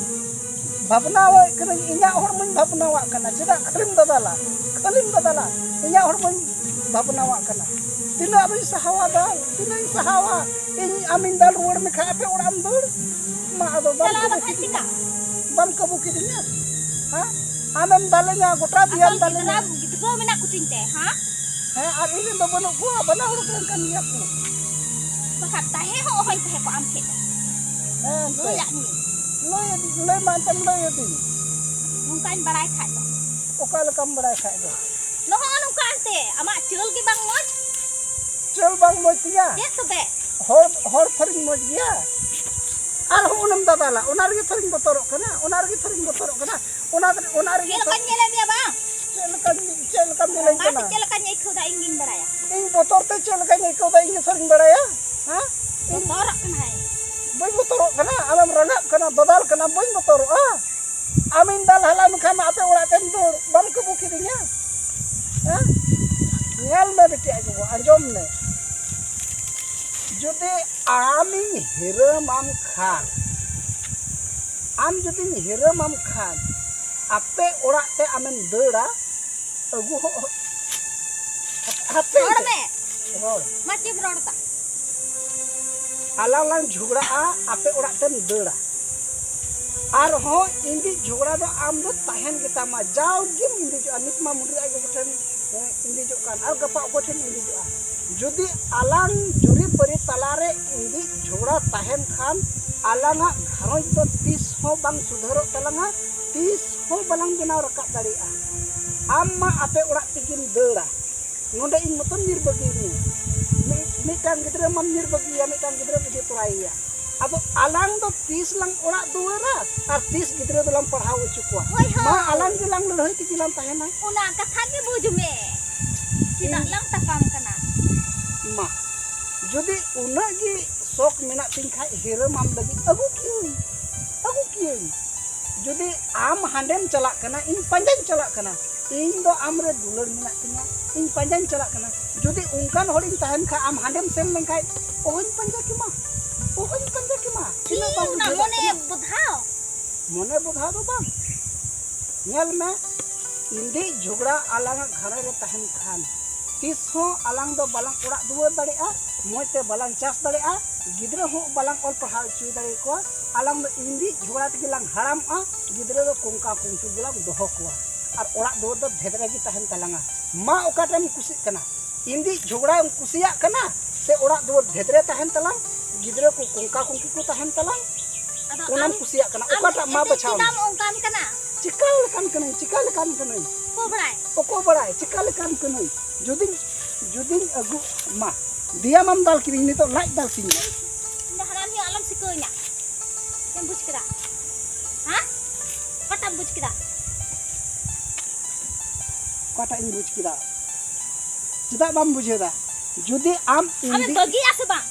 ᱵᱷᱟᱵᱽᱱᱟᱣᱟᱜ ᱠᱟᱹᱱᱟᱹᱧ, ᱤᱧᱟᱹᱜ ᱦᱚᱲᱢᱚᱧ ᱵᱷᱟᱵᱽᱱᱟᱣᱟᱜ ᱠᱟᱱᱟ᱾ ᱪᱮᱫᱟᱜ ᱠᱷᱟᱹᱞᱤᱢ ᱫᱟᱫᱟᱞᱟ? ᱠᱷᱟᱹᱞᱤᱢ ᱫᱟᱫᱟᱞᱟ, ᱤᱧᱟᱹᱜ ᱦᱚᱲᱢᱚᱧ ᱵᱷᱟᱵᱽᱱᱟᱣᱟᱜ ᱠᱟᱱᱟ᱾ ᱛᱤᱱᱟᱹᱜ ᱟᱫᱚᱧ ᱥᱟᱦᱟᱣᱟ ᱫᱟᱞ? ᱛᱤᱱᱟᱹᱜ ᱤᱧ ᱥᱟᱦᱟᱣᱟ? ᱤᱧ ᱟᱢᱤᱧ ᱫᱟᱞ ᱨᱩᱣᱟᱹᱲ ᱢᱮ ᱠᱷᱟᱱ ᱟᱯᱮ ᱚᱲᱟᱜ ᱮᱢ ᱫᱟᱹᱲ? ᱢᱟ ᱟᱫᱚ ᱵᱟᱢ ᱪᱟᱞᱟᱣ ᱠᱟᱹᱵᱩ ᱵᱟᱠᱷᱟᱱ ᱠᱤᱫᱤᱧᱟ᱾ ᱪᱮᱠᱟ? ᱵᱟᱢ ᱠᱟᱹᱵᱩ ᱠᱤᱫᱤᱧᱟ? ᱦᱮᱸ? ᱟᱢᱮᱢ ᱫᱟᱞᱮᱧᱟ, ᱜᱚᱴᱟ ᱫᱮᱭᱟᱢ ᱟᱥᱚᱞ ᱫᱟᱞᱮᱧᱟ᱾ ᱜᱤᱫᱽᱨᱟᱹ, ᱜᱤᱫᱽᱨᱟᱹ ᱢᱮᱱᱟᱜ ᱠᱚᱛᱤᱧ ᱛᱮ, ᱦᱮᱸ? ᱦᱮᱸ, ᱟᱨ ᱤᱧ ᱨᱮᱱ ᱫᱚ ᱵᱟᱹᱱᱩᱜ ᱠᱚᱣᱟ, ᱵᱟᱱᱟ ᱦᱚᱲ ᱨᱮᱱ ᱠᱟᱱ ᱜᱮᱭᱟ ᱠᱚ᱾ ᱵᱟᱠᱷᱟᱱ ᱛᱟᱦᱮᱸ ᱦᱚᱸ ᱚᱦᱚᱧ ᱛᱟᱦᱮᱸ ᱠᱚᱜᱼᱟ ᱟᱢ ᱴᱷᱮᱱ ᱫᱚ᱾ ᱦᱮᱸ, ᱮᱱᱛᱮ᱾ ᱞᱟᱹᱭᱟᱫ ᱢᱤᱭᱟᱹᱧ᱾ ᱞᱟᱹᱭ, ᱞᱟᱹᱭ ᱢᱟ ᱮᱱᱛᱮᱢ ᱞᱟᱹᱭᱟᱫᱤᱧ᱾ ᱱᱚᱝᱠᱟᱧ ᱵᱟᱲᱟᱭ ᱠᱷᱟᱡ ᱫᱚ᱾ ᱚᱠᱟ ᱞᱮᱠᱟᱢ ᱵᱟᱲᱟᱭ ᱠᱷᱟᱡ ᱫᱚ? ᱱᱚᱜᱼᱚ ᱱᱚᱝᱠᱟ ᱮᱱᱛᱮ, ᱟᱢᱟᱜ ᱪᱟᱹᱞ ᱜᱮ ᱵᱟᱝ ᱢᱚᱡᱽ᱾ ᱪᱟᱹᱞ ᱵᱟᱝ ᱢᱚᱡᱽ ᱛᱤᱧᱟ? ᱪᱮᱫ ᱛᱚᱵᱮ? ᱦᱚᱲ, ᱦᱚᱲ ᱛᱷᱚᱨᱤᱧ ᱢᱚᱡᱽ ᱜᱮᱭᱟ? ᱟᱨᱦᱚᱸ ᱚᱱᱮᱢ ᱫᱟᱫᱟᱞᱟ, ᱚᱱᱟ ᱨᱮᱜᱮ ᱛᱷᱚᱨᱤᱧ ᱵᱚᱛᱚᱨᱚᱜ ᱠᱟᱱᱟ, ᱚᱱᱟ ᱨᱮᱜᱮ ᱛᱷᱚᱨᱤᱧ ᱵᱚᱛᱚᱨᱚᱜ ᱠᱟᱱᱟ, ᱚᱱᱟ, ᱚᱱᱟ ᱨᱮᱜᱮ ᱪᱮᱫ ᱛᱷᱚ-, ᱞᱮᱠᱟᱧ ᱧᱮᱞᱮᱫ ᱢᱮᱭᱟ ᱵᱟᱝ? ᱪᱮᱫ ᱞᱮᱠᱟᱧ, ᱪᱮᱫ ᱞᱮᱠᱟᱢ ᱧᱮᱞᱮᱧ ᱨᱟᱸᱜᱟᱣ ᱠᱟᱱᱟ? ᱛᱮ ᱪᱮᱫ ᱞᱮᱠᱟᱧ ᱟᱹᱭᱠᱟᱹᱣ ᱫᱟ, ᱤᱧ ᱜᱤᱧ ᱵᱟᱲᱟᱭᱟ᱾ ᱤᱧ ᱵᱚᱛᱚᱨ ᱛᱮ ᱪᱮᱫ ᱞᱮᱠᱟᱧ ᱟᱹᱭᱠᱟᱹᱣ ᱫᱟ, ᱤᱧ ᱜᱮ ᱛᱷᱚᱨᱤᱧ ᱵᱟᱲᱟᱭᱟ? ᱦᱮᱸ? ᱤᱧ ᱵᱚᱛᱚᱨᱚᱜ ᱠᱟᱱᱟᱭ᱾ ᱵᱟᱹᱧ ᱵᱚᱛᱚᱨᱚᱜ ᱠᱟᱱᱟ, ᱟᱢᱮᱢ ᱨᱟᱸᱜᱟᱜ ᱠᱟᱱᱟ, ᱫᱟᱫᱟᱞ ᱠᱟᱱᱟᱢ, ᱵᱟᱹᱧ ᱵᱚᱛᱚᱨᱚᱜᱼᱟ᱾ ᱟᱢᱤᱧ ᱫᱟᱞ ᱦᱟᱞᱟᱝ ᱢᱮᱠᱷᱟᱱ ᱢᱟ ᱟᱯᱮ ᱚᱲᱟᱜ ᱛᱮᱢ ᱫᱟᱹᱲ, ᱵᱟᱢ ᱠᱟᱹᱵᱩ ᱠᱤᱫᱤᱧᱟ᱾ ᱦᱮᱸ? ᱧᱮᱞ ᱢᱮ ᱵᱤᱴᱤ ᱟᱡ ᱜᱚᱜᱚ, ᱟᱸᱡᱚᱢ ᱢᱮ᱾ ᱡᱩᱫᱤ ᱟᱢᱤᱧ ᱦᱤᱨᱟᱹᱢᱟᱢ ᱠᱷᱟᱱ, ᱟᱢ ᱡᱩᱫᱤᱧ ᱦᱤᱨᱟᱹᱢᱟᱢ ᱠᱷᱟᱱ, ᱟᱯᱮ ᱚᱲᱟᱜ ᱛᱮ ᱟᱢᱮᱢ ᱫᱟᱹᱲᱟ, ᱟᱹᱜᱩ ᱦᱚᱸ ᱦᱟᱯᱮ ᱨᱚᱲ ᱢᱮ᱾ ᱨᱚᱲ᱾ ᱢᱟ ᱪᱮᱫ ᱮᱢ ᱨᱚᱲ ᱫᱟ? ᱟᱞᱟᱝ ᱞᱟᱝ ᱡᱷᱚᱜᱽᱲᱟᱜᱼᱟ, ᱟᱯᱮ ᱚᱲᱟᱜ ᱛᱮᱢ ᱫᱟᱹᱲᱟ᱾ ᱟᱨᱦᱚᱸ ᱤᱸᱫᱤᱡ ᱡᱷᱚᱜᱽᱲᱟ ᱫᱚ ᱟᱢ ᱫᱚ ᱛᱟᱦᱮᱱ ᱜᱮᱛᱟᱢᱟ, ᱡᱟᱣᱜᱮᱢ ᱤᱸᱫᱤᱡᱚᱜᱼᱟ᱾ ᱱᱤᱛ ᱢᱟ ᱢᱩᱰᱨᱤ ᱟᱡ ᱜᱚᱜᱚ ᱴᱷᱮᱱ, ᱦᱮᱸ, ᱤᱸᱫᱤᱡᱚᱜ ᱠᱟᱱ, ᱟᱨ ᱜᱟᱯᱟ ᱚᱠᱚᱭ ᱴᱷᱮᱱ ᱤᱸᱫᱤᱡᱚᱜᱼᱟ᱾ ᱡᱩᱫᱤ ᱟᱞᱟᱝ ᱡᱩᱨᱤᱯᱟᱹᱨᱤ ᱛᱟᱞᱟᱨᱮ ᱤᱸᱫᱤᱡ ᱡᱷᱚᱜᱽᱲᱟ ᱛᱟᱦᱮᱱ ᱠᱷᱟᱱ, ᱟᱞᱟᱝᱟᱜ ᱜᱷᱟᱨᱚᱸᱡᱽ ᱫᱚ ᱛᱤᱥ ᱦᱚᱸ ᱵᱟᱝ ᱥᱩᱫᱷᱟᱹᱨᱚᱜ ᱛᱟᱞᱟᱝᱟ, ᱛᱤᱥ ᱦᱚᱸ ᱵᱟᱞᱟᱝ ᱵᱮᱱᱟᱣ ᱨᱟᱠᱟᱵ ᱫᱟᱲᱮᱭᱟᱜᱼᱟ᱾ ᱟᱢ ᱢᱟ ᱟᱯᱮ ᱚᱲᱟᱜ ᱛᱮᱜᱮᱢ ᱫᱟᱹᱲᱟ, ᱱᱚᱰᱮ ᱤᱧ ᱢᱚᱛᱚᱱ ᱧᱤᱨ ᱵᱟᱹᱜᱤ ᱢᱮᱭᱟ᱾ ᱢᱤ-, ᱢᱤᱫᱴᱟᱝ ᱜᱤᱫᱽᱨᱟᱹ ᱢᱟᱢ ᱧᱤᱨ ᱵᱟᱹᱜᱤᱭᱟ, ᱢᱤᱫᱴᱟᱝ ᱜᱤᱫᱽᱨᱟᱹᱢ ᱤᱫᱤ ᱛᱚᱨᱟᱭᱮᱭᱟ᱾ ᱟᱫᱚ ᱟᱞᱟᱝ ᱫᱚ ᱛᱤᱥ ᱞᱟᱝ ᱚᱲᱟᱜ ᱫᱩᱣᱟᱹᱨᱟ ᱟᱨ ᱛᱤᱥ ᱜᱤᱫᱽᱨᱟᱹ ᱫᱚᱞᱟᱝ ᱯᱟᱲᱦᱟᱣ ᱦᱚᱪᱚ ᱠᱚᱣᱟ? ᱦᱳᱭ, ᱦᱳᱭ᱾ ᱢᱟ ᱟᱞᱟᱝ ᱜᱮᱞᱟᱝ ᱞᱟᱹᱲᱦᱟᱹᱭ ᱛᱮᱜᱮ ᱞᱟᱝ ᱛᱟᱦᱮᱱᱟ᱾ ᱚᱱᱟ ᱠᱟᱛᱷᱟ ᱜᱮ ᱵᱩᱡᱽ ᱢᱮ, ᱪᱮᱫᱟᱜ ᱤᱧ ᱞᱟᱝ ᱛᱟᱯᱟᱢ ᱠᱟᱱᱟ? ᱢᱟ, ᱡᱩᱫᱤ ᱩᱱᱟᱹᱜ ᱜᱮ ᱥᱚᱠ ᱢᱮᱱᱟᱜ ᱛᱤᱧ ᱠᱷᱟᱡ ᱦᱤᱨᱟᱹᱢ ᱟᱢ ᱞᱟᱹᱜᱤᱫ ᱟᱹᱜᱩ ᱠᱤᱭᱟᱹᱧ, ᱟᱹᱜᱩ ᱠᱤᱭᱟᱹᱧ᱾ ᱡᱩᱫᱤ ᱟᱢ ᱦᱟᱸᱰᱮᱢ ᱪᱟᱞᱟᱜ ᱠᱟᱱᱟ, ᱤᱧ ᱯᱟᱸᱡᱟᱧ ᱪᱟᱞᱟᱜ ᱠᱟᱱᱟ, ᱤᱧ ᱫᱚ ᱟᱢ ᱨᱮ ᱫᱩᱞᱟᱹᱲ ᱢᱮᱱᱟᱜ ᱛᱤᱧᱟ, ᱤᱧ ᱯᱟᱸᱡᱟᱧ ᱪᱟᱞᱟᱜ ᱠᱟᱱᱟ᱾ ᱡᱩᱫᱤ ᱚᱱᱠᱟᱱ ᱦᱚᱲᱤᱧ ᱛᱟᱦᱮᱱ ᱠᱷᱟᱡ, ᱟᱢ ᱦᱟᱸᱰᱮᱢ ᱥᱮᱱ ᱞᱮᱱᱠᱷᱟᱡ, ᱚᱦᱚᱧ ᱯᱟᱸᱡᱟ ᱠᱮᱢᱟ, ᱚᱦᱚᱧ ᱯᱟᱸᱡᱟ ᱠᱮᱢᱟ᱾ ᱛᱤᱱᱟᱹᱜ ᱵᱟᱢ ᱤᱧ ᱚᱱᱟ ᱵᱩᱡᱷᱟᱹᱣ ᱫᱟᱲᱮᱭᱟᱜ ᱢᱚᱱᱮ ᱠᱟᱱᱟ? ᱵᱚᱫᱷᱟᱣ᱾ ᱢᱚᱱᱮ ᱵᱚᱫᱷᱟᱣ ᱫᱚ ᱵᱟᱝ᱾ ᱧᱮᱞ ᱢᱮ, ᱤᱸᱫᱤᱡ ᱡᱷᱚᱜᱽᱲᱟ ᱟᱞᱟᱝᱟᱜ ᱜᱷᱟᱨᱚᱸᱡᱽ ᱨᱮ ᱛᱟᱦᱮᱱ ᱠᱷᱟᱱ, ᱛᱤᱥ ᱦᱚᱸ ᱟᱞᱟᱝ ᱫᱚ ᱵᱟᱞᱟᱝ ᱚᱲᱟᱜ ᱫᱩᱣᱟᱹᱨ ᱫᱟᱲᱮᱭᱟᱜᱼᱟ, ᱢᱚᱡᱽ ᱛᱮ ᱵᱟᱞᱟᱝ ᱪᱟᱥ ᱫᱟᱲᱮᱭᱟᱜᱼᱟ, ᱜᱤᱫᱽᱨᱟᱹ ᱦᱚᱸ ᱵᱟᱞᱟᱝ ᱚᱞ ᱯᱟᱲᱦᱟᱣ ᱦᱚᱪᱚ ᱫᱟᱲᱮᱭᱟᱠᱚᱣᱟ᱾ ᱟᱞᱟᱝ ᱫᱚ ᱤᱸᱫᱤᱡ ᱡᱷᱚᱜᱽᱲᱟ ᱛᱮᱜᱮ ᱞᱟᱝ ᱦᱟᱲᱟᱢᱚᱜᱼᱟ, ᱜᱤᱫᱽᱨᱟᱹ ᱫᱚ ᱠᱚᱝᱠᱟ ᱠᱚᱝᱠᱩ ᱜᱮᱞᱟᱝ ᱫᱚᱦᱚ ᱠᱚᱣᱟ᱾ ᱟᱨ ᱚᱲᱟᱜ ᱫᱩᱣᱟᱹᱨ ᱫᱚ ᱫᱷᱮᱫᱨᱮ ᱜᱮ ᱛᱟᱦᱮᱱ ᱛᱟᱞᱟᱝᱟ᱾ ᱢᱟ ᱚᱠᱟᱴᱟᱜ ᱮᱢ ᱠᱩᱥᱤᱜ ᱠᱟᱱᱟ? ᱤᱸᱫᱤᱡ ᱡᱷᱚᱜᱽᱲᱟ ᱮᱢ ᱠᱩᱥᱤᱭᱟᱜ ᱠᱟᱱᱟ ᱥᱮ ᱚᱲᱟᱜ ᱫᱩᱣᱟᱹᱨ ᱫᱷᱮᱫᱨᱮ ᱛᱟᱦᱮᱱ ᱛᱟᱞᱟᱝ, ᱜᱤᱫᱽᱨᱟᱹ ᱠᱚ ᱠᱚᱝᱠᱟ ᱠᱚᱝᱠᱤ ᱠᱚ ᱛᱟᱦᱮᱱ ᱛᱟᱞᱟᱝ? ᱟᱫᱚ ᱚᱱᱟᱢ ᱟᱢ, ᱠᱩᱥᱤᱭᱟᱜ ᱠᱟᱱᱟ, ᱟᱢ ᱚᱠᱟᱴᱟᱜ ᱢᱟ ᱮᱱᱛᱮᱫ ᱵᱟᱪᱷᱟᱣ ᱪᱮᱫᱟᱜ ᱢᱮ᱾ ᱮᱢ ᱚᱱᱠᱟᱱ ᱠᱟᱱᱟ? ᱪᱤᱠᱟ ᱞᱮᱠᱟᱱ ᱠᱟᱹᱱᱟᱹᱧ, ᱪᱤᱠᱟ ᱞᱮᱠᱟᱱ ᱠᱟᱹᱱᱟᱹᱧ? ᱚᱠᱚᱭ ᱵᱟᱲᱟᱭ? ᱚᱠᱚᱭ ᱵᱟᱲᱟᱭ ᱪᱤᱠᱟ ᱞᱮᱠᱟᱱ ᱠᱟᱹᱱᱟᱹᱧ? ᱡᱩᱫᱤᱧ, ᱡᱩᱫᱤᱧ ᱟᱹᱜᱩ, ᱢᱟ, ᱫᱮᱭᱟ ᱢᱟᱢ ᱫᱟᱞ ᱠᱤᱫᱤᱧ, ᱱᱤᱛᱚᱜ ᱞᱟᱡ ᱫᱟᱞ ᱛᱤᱧ ᱢᱮ᱾ ᱤᱧ ᱫᱚ ᱦᱟᱲᱟᱢ ᱦᱩᱭᱩᱜ ᱟᱞᱚᱢ ᱥᱤᱠᱟᱹᱣᱤᱧᱟ᱾ ᱪᱮᱫ ᱮᱢ ᱵᱩᱡᱽ ᱠᱮᱫᱟ? ᱦᱮᱸ? ᱚᱠᱟᱴᱟᱜ ᱮᱢ ᱵᱩᱡᱽ ᱠᱮᱫᱟ? ᱚᱠᱟᱴᱟᱜ ᱤᱧ ᱵᱩᱡᱽ ᱠᱮᱫᱟ? ᱪᱮᱫᱟᱜ ᱵᱟᱢ ᱵᱩᱡᱷᱟᱹᱣ ᱫᱟ? ᱡᱩᱫᱤ ᱟᱢ ᱟᱢᱮᱢ ᱤᱸᱫᱤᱡ ᱵᱟᱹᱜᱤᱭᱟ ᱥᱮ ᱵᱟᱝ?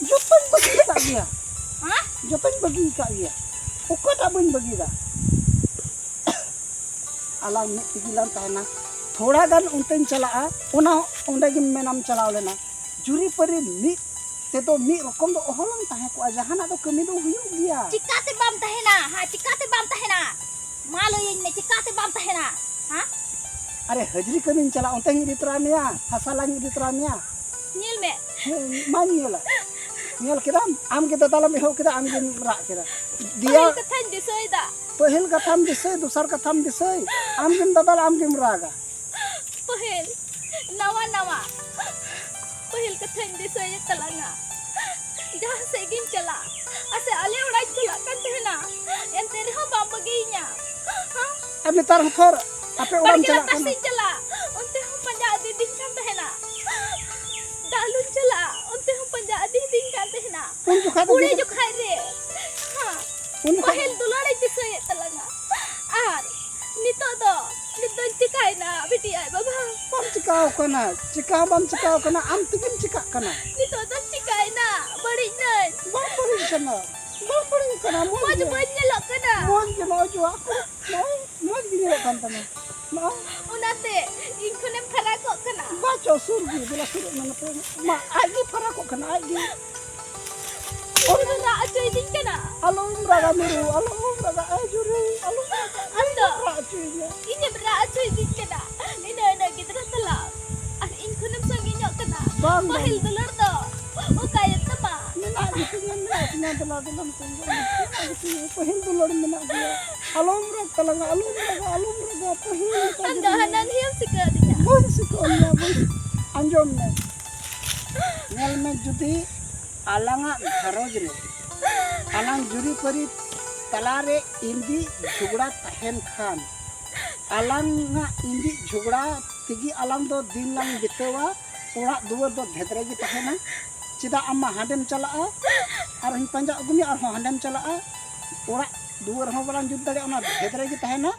ᱡᱚᱛᱚᱧ ᱵᱟᱹᱜᱤ ᱟᱠᱟᱫ ᱜᱮᱭᱟ᱾ ᱦᱮᱸ? ᱡᱚᱛᱚᱧ ᱵᱟᱹᱜᱤ ᱟᱠᱟᱫ ᱜᱮᱭᱟ᱾ ᱚᱠᱟᱴᱟᱜ ᱵᱟᱹᱧ ᱵᱟᱹᱜᱤᱭᱮᱫᱟ? ᱟᱞᱟᱝ ᱢᱤᱫ ᱛᱮᱜᱮ ᱞᱟᱝ ᱛᱟᱦᱮᱱᱟ᱾ ᱛᱷᱚᱲᱟ ᱜᱟᱱ ᱚᱱᱛᱮᱧ ᱪᱟᱞᱟᱜᱼᱟ, ᱚᱱᱟ ᱚᱸᱰᱮ ᱜᱮᱢ ᱢᱮᱱᱟᱢ ᱪᱟᱞᱟᱣ ᱞᱮᱱᱟ᱾ ᱡᱩᱨᱤᱯᱟᱹᱨᱤ ᱢᱤᱫ ᱛᱮᱫᱚ ᱢᱤᱫ ᱨᱚᱠᱚᱢ ᱫᱚ ᱚᱦᱚᱞᱟᱝ ᱛᱟᱦᱮᱸ ᱠᱚᱜᱼᱟ, ᱡᱟᱦᱟᱱᱟᱜ ᱫᱚ ᱠᱟᱹᱢᱤ ᱫᱚ ᱦᱩᱭᱩᱜ ᱜᱮᱭᱟ᱾ ᱪᱤᱠᱟᱛᱮ ᱵᱟᱢ ᱛᱟᱦᱮᱱᱟ? ᱦᱮᱸ, ᱪᱤᱠᱟᱛᱮ ᱵᱟᱢ ᱛᱟᱦᱮᱱᱟ? ᱢᱟ ᱞᱟᱹᱭᱟᱹᱧ ᱢᱮ, ᱪᱤᱠᱟᱹᱛᱮ ᱵᱟᱢ ᱛᱟᱦᱮᱱᱟ? ᱦᱮᱸ? ᱟᱨᱮ, ᱦᱟᱹᱡᱨᱤ ᱠᱟᱹᱢᱤᱧ ᱪᱟᱞᱟᱜ, ᱚᱱᱛᱮ ᱦᱚᱸᱧ ᱤᱫᱤ ᱛᱚᱨᱟ ᱢᱮᱭᱟ, ᱦᱟᱥᱟ ᱞᱟᱝ ᱤᱫᱤ ᱛᱚᱨᱟ ᱢᱮᱭᱟ᱾ ᱧᱮᱞ ᱢᱮ᱾ ᱦᱮᱸ, ᱢᱟᱧ ᱧᱮᱞᱟ᱾ ᱧᱮᱞ ᱠᱮᱫᱟᱢ, ᱟᱢ ᱜᱮ ᱫᱟᱫᱟᱞᱮᱢ ᱮᱦᱚᱵ ᱠᱮᱫᱟ, ᱟᱢ ᱜᱮᱢ ᱨᱟᱜ ᱠᱮᱫᱟ᱾ ᱫᱮᱭᱟ᱾ ᱯᱟᱹᱦᱤᱞ ᱠᱟᱛᱷᱟᱧ ᱫᱤᱥᱟᱹᱭᱮᱫᱟ᱾ ᱯᱟᱹᱦᱤᱞ ᱠᱟᱛᱷᱟᱢ ᱫᱤᱥᱟᱹᱭ, ᱫᱚᱥᱟᱨ ᱠᱟᱛᱷᱟᱢ ᱫᱤᱥᱟᱹᱭ, ᱟᱢ ᱜᱮᱢ ᱫᱟᱫᱟᱞᱟ, ᱟᱢ ᱜᱮᱢ ᱨᱟᱜᱟ᱾ ᱯᱟᱹᱦᱤᱞ, ᱱᱟᱣᱟ ᱱᱟᱣᱟ, ᱯᱟᱹᱦᱤᱞ ᱠᱟᱛᱷᱟᱧ ᱫᱤᱥᱟᱹᱭᱮᱫ ᱛᱟᱞᱟᱝᱟ᱾ ᱡᱟᱦᱟᱸ ᱥᱮᱫ ᱜᱤᱧ ᱪᱟᱞᱟᱜ, ᱟᱥᱮ ᱟᱞᱮ ᱚᱲᱟᱜ ᱤᱧ ᱪᱟᱞᱟᱜ ᱠᱟᱱ ᱛᱟᱦᱮᱱᱟ, ᱮᱱᱛᱮ ᱨᱮᱦᱚᱸ ᱵᱟᱢ ᱵᱟᱹᱜᱤᱭᱤᱧᱟ᱾ ᱦᱮᱸ? ᱟᱨ ᱱᱮᱛᱟᱨ ᱦᱚᱸ ᱛᱷᱚᱨ ᱟᱯᱮ ᱚᱲᱟᱜ ᱮᱢ ᱵᱟᱲᱜᱮ ᱪᱟᱞᱟᱜ ᱞᱟᱛᱟᱨ ᱠᱟᱱᱟ᱾ ᱥᱮᱫ ᱤᱧ ᱪᱟᱞᱟᱜ, ᱚᱱᱛᱮ ᱦᱚᱸ ᱯᱟᱸᱡᱟ ᱤᱫᱤᱭᱤᱫᱤᱧ ᱠᱟᱱ ᱛᱟᱦᱮᱱᱟ᱾ ᱫᱟᱜ ᱞᱩᱧ ᱪᱟᱞᱟᱜ, ᱚᱱᱛᱮ ᱦᱚᱸ ᱯᱟᱸᱡᱟ ᱤᱫᱤᱭᱤᱫᱤᱧ ᱠᱟᱱ ᱛᱟᱦᱮᱱᱟ᱾ ᱩᱱ ᱡᱚᱠᱷᱟᱡ ᱫᱚ ᱠᱩᱲᱤ ᱜᱤᱫᱽᱨᱟᱹ ᱡᱚᱠᱷᱟᱡ ᱨᱮ᱾ ᱦᱮᱸ᱾ ᱩᱱ ᱡᱚᱠᱷᱟᱡ ᱯᱟᱹᱦᱤᱞ ᱫᱩᱞᱟᱹᱲᱤᱧ ᱫᱤᱥᱟᱹᱭᱮᱫ ᱛᱟᱞᱟᱝᱟ᱾ ᱟᱨ ᱱᱤᱛᱚᱜ ᱫᱚ, ᱱᱤᱛ ᱫᱚᱧ ᱪᱤᱠᱟᱭᱮᱱᱟ ᱵᱤᱴᱤ ᱟᱡ ᱵᱟᱵᱟ? ᱵᱟᱢ ᱪᱤᱠᱟᱣ ᱠᱟᱱᱟ, ᱪᱤᱠᱟ ᱦᱚᱸ ᱵᱟᱢ ᱪᱤᱠᱟᱣ ᱠᱟᱱᱟ, ᱟᱢ ᱛᱮᱜᱮᱢ ᱪᱤᱠᱟᱜ ᱠᱟᱱᱟ᱾ ᱱᱤᱛᱚᱜ ᱫᱚᱧ ᱪᱤᱠᱟᱭᱮᱱᱟ? ᱵᱟᱹᱲᱤᱡ ᱱᱟᱹᱧ? ᱵᱟᱢ ᱵᱟᱹᱲᱤᱡ ᱠᱟᱱᱟ, ᱢᱚᱡᱽ ᱢᱚᱡᱽ ᱜᱮ᱾ ᱵᱟᱹᱧ ᱧᱮᱞᱚᱜ ᱠᱟᱱᱟ? ᱢᱚᱡᱽ ᱜᱮ, ᱱᱚᱜᱼᱚᱭ ᱡᱚ ᱟᱠᱚ, ᱱᱚᱜᱼᱚᱭ ᱢᱚᱡᱽ ᱜᱮ ᱧᱮᱞᱚᱜ ᱠᱟᱱ ᱛᱟᱢᱟ᱾ ᱱᱚᱜᱼᱚᱭ᱾ ᱚᱱᱟᱛᱮ ᱤᱧ ᱠᱷᱚᱱᱮᱢ ᱯᱷᱟᱨᱟᱠᱚᱜ ᱠᱟᱱᱟ? ᱵᱟᱪᱚ, ᱥᱩᱨ ᱜᱮ, ᱫᱮᱞᱟ ᱥᱩᱨᱚᱜ ᱢᱮ ᱱᱚᱛᱮ᱾ ᱢᱟ, ᱟᱡ ᱜᱮ ᱯᱷᱟᱨᱟᱠᱚᱜ ᱠᱟᱱᱟ, ᱟᱡ ᱜᱮ᱾ ᱤᱧᱮᱢ ᱨᱟᱜ ᱦᱚᱪᱚᱭᱤᱫᱤᱧ ᱠᱟᱱᱟ᱾ ᱟᱞᱚᱢ ᱨᱟᱜᱟ ᱢᱤᱨᱩ, ᱟᱞᱚᱢ ᱨᱟᱜᱟ, ᱟᱭ ᱡᱩᱨᱤ, ᱟᱞᱚᱢ ᱨᱟᱜᱟ᱾ ᱟᱢ ᱫᱚ ᱨᱟᱜ ᱦᱚᱪᱚᱭᱤᱧᱟ᱾ ᱤᱧᱮᱢ ᱨᱟᱜ ᱦᱚᱪᱚᱭᱤᱫᱤᱧ ᱠᱟᱱᱟ᱾ ᱤᱱᱟᱹ, ᱤᱱᱟᱹ ᱜᱤᱫᱽᱨᱟᱹ ᱛᱟᱞᱟ᱾ ᱟᱨ ᱤᱧ ᱠᱷᱚᱱᱮᱢ ᱥᱟᱺᱜᱤᱧᱚᱜ ᱠᱟᱱᱟ᱾ ᱵᱟᱝ, ᱵᱟᱝ᱾ ᱯᱟᱹᱦᱤᱞ ᱫᱩᱞᱟᱹᱲ ᱫᱚ ᱚᱠᱟᱭᱮᱱ ᱛᱟᱢᱟ? ᱢᱮᱱᱟᱜ ᱜᱮᱛᱤᱧᱟ, ᱢᱮᱱᱟᱜ ᱛᱤᱧᱟ, ᱫᱮᱞᱟ, ᱫᱮᱞᱟᱢ ᱥᱮᱱ ᱠᱚᱜ ᱢᱮ᱾ ᱢᱮᱱᱟᱜ ᱜᱮᱛᱤᱧᱟ, ᱯᱟᱹᱦᱤᱞ ᱫᱩᱞᱟᱹᱲ ᱢᱮᱱᱟᱜ ᱜᱮᱭᱟ᱾ ᱟᱞᱚᱢ ᱨᱟᱜᱽ ᱛᱟᱞᱟᱝᱟ, ᱟᱞᱚᱢ ᱨᱟᱜᱟ, ᱟᱞᱚᱢ ᱨᱟᱜᱟ, ᱯᱟᱹᱦᱤᱞ ᱞᱮᱠᱟ ᱟᱢ ᱜᱮ ᱫᱚ ᱢᱮᱱᱟᱜ ᱦᱟᱱᱟ ᱢᱮᱭᱟ᱾ ᱱᱤᱭᱟᱹᱢ ᱥᱤᱠᱟᱹ ᱟᱹᱫᱤᱧᱟ᱾ ᱵᱟᱹᱧ ᱥᱤᱠᱟᱹ ᱢᱮᱭᱟ, ᱵᱟᱹᱧ᱾ ᱟᱸᱡᱚᱢ ᱢᱮ, ᱧᱮᱞ ᱢᱮ, ᱡᱩᱫᱤ ᱟᱞᱟᱝᱟᱜ ᱜᱷᱟᱨᱚᱸᱡᱽ ᱨᱮ, ᱟᱞᱟᱝ ᱡᱩᱨᱤᱯᱟᱹᱨᱤ ᱛᱟᱞᱟᱨᱮ ᱤᱱᱫᱤ ᱡᱷᱚᱜᱽᱲᱟ ᱛᱟᱦᱮᱱ ᱠᱷᱟᱱ, ᱟᱞᱟᱝᱟᱜ ᱤᱱᱫᱤ ᱡᱷᱚᱜᱽᱲᱟ ᱛᱮᱜᱮ ᱟᱞᱟᱝ ᱫᱚ ᱫᱤᱱ ᱞᱟᱝ ᱵᱤᱛᱟᱹᱣᱟ᱾ ᱚᱲᱟᱜ ᱫᱩᱣᱟᱹᱨ ᱫᱚ ᱵᱷᱮᱫ ᱨᱮᱜᱮ ᱛᱟᱦᱮᱱᱟ᱾ ᱪᱮᱫᱟᱜ ᱟᱢ ᱢᱟ ᱦᱟᱸᱰᱮᱢ ᱪᱟᱞᱟᱜᱼᱟ, ᱟᱨᱦᱚᱸᱧ ᱯᱟᱸᱡᱟ ᱟᱹᱜᱩ ᱢᱮᱭᱟ, ᱟᱨᱦᱚᱸ ᱦᱟᱸᱰᱮᱢ ᱪᱟᱞᱟᱜᱼᱟ᱾ ᱚᱲᱟᱜ ᱫᱩᱣᱟᱹᱨ ᱦᱚᱸ ᱵᱟᱞᱟᱝ ᱡᱩᱛ ᱫᱟᱲᱮᱭᱟᱜᱼᱟ, ᱚᱱᱟ ᱵᱷᱮᱫ ᱨᱮᱜᱮ ᱛᱟᱦᱮᱱᱟ᱾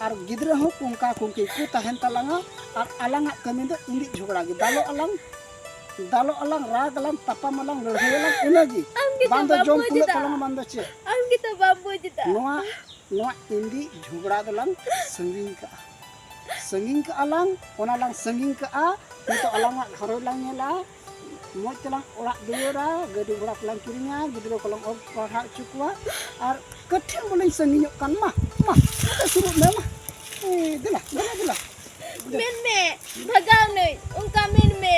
ᱟᱨ ᱜᱤᱫᱽᱨᱟᱹ ᱦᱚᱸ ᱠᱚᱝᱠᱟ ᱠᱚᱝᱠᱤ ᱠᱚ ᱛᱟᱦᱮᱱ ᱛᱟᱞᱟᱝᱟ᱾ ᱟᱨ ᱟᱞᱟᱝᱟᱜ ᱠᱟᱹᱢᱤ ᱫᱚ ᱤᱱᱫᱤ ᱡᱷᱚᱜᱽᱲᱟ ᱜᱮ, ᱫᱟᱞᱚᱜ ᱟᱞᱟᱝ, ᱫᱟᱞᱚᱜ ᱟᱞᱟᱝ, ᱨᱟᱜᱽ ᱟᱞᱟᱝ, ᱛᱟᱯᱟᱢ ᱟᱞᱟᱝ, ᱞᱟᱹᱲᱦᱟᱹᱭ ᱟᱞᱟᱝ, ᱤᱱᱟᱹᱜᱮ᱾ ᱟᱢ ᱜᱮᱛᱚ ᱵᱟᱝ ᱫᱚ ᱵᱟᱢ ᱡᱚᱢ ᱵᱩᱡᱽ ᱠᱩᱞᱟᱹᱜ ᱮᱫᱟ᱾ ᱛᱟᱞᱟᱝᱟ, ᱵᱟᱝ ᱫᱚ ᱪᱮᱫ? ᱟᱢ ᱜᱮᱛᱚ ᱵᱟᱢ ᱵᱩᱡᱽ ᱮᱫᱟ᱾ ᱱᱚᱣᱟ, ᱱᱚᱣᱟ ᱤᱱᱫᱤ ᱡᱷᱚᱜᱽᱲᱟ ᱫᱚᱞᱟᱝ ᱥᱟᱺᱜᱤᱧ ᱠᱟᱜᱼᱟ, ᱥᱟᱺᱜᱤᱧ ᱠᱟᱜᱼᱟ ᱞᱟᱝ, ᱚᱱᱟ ᱞᱟᱝ ᱥᱟᱺᱜᱤᱧ ᱠᱟᱜᱼᱟ᱾ ᱱᱤᱛᱚᱜ ᱟᱞᱟᱝᱟᱜ ᱜᱷᱟᱨᱚᱸᱡᱽ ᱞᱟᱝ ᱧᱮᱞᱟ, ᱢᱚᱡᱽ ᱛᱮᱞᱟᱝ ᱚᱲᱟᱜ ᱫᱩᱣᱟᱹᱨᱟ, ᱜᱟᱹᱰᱤ ᱜᱷᱚᱲᱟ ᱠᱚᱞᱟᱝ ᱠᱤᱨᱤᱧᱟ, ᱜᱤᱫᱽᱨᱟᱹ ᱠᱚᱞᱟᱝ ᱚᱞ ᱯᱟᱲᱦᱟᱣ ᱦᱚᱪᱚ ᱠᱚᱣᱟ, ᱟᱨ ᱠᱟᱹᱴᱷᱤᱱ ᱵᱚᱞᱮᱧ ᱥᱟᱺᱜᱤᱧᱚᱜ ᱠᱟᱱ ᱢᱟ, ᱢᱟ᱾ ᱥᱩᱨᱩᱜ ᱢᱮ ᱢᱟ᱾ ᱮ, ᱫᱮᱞᱟ, ᱫᱮᱞᱟ, ᱫᱮᱞᱟ᱾ ᱢᱮᱱ ᱢᱮ, ᱵᱷᱟᱜᱟᱣ ᱱᱟᱹᱧ, ᱚᱱᱠᱟ ᱢᱮᱱ ᱢᱮ᱾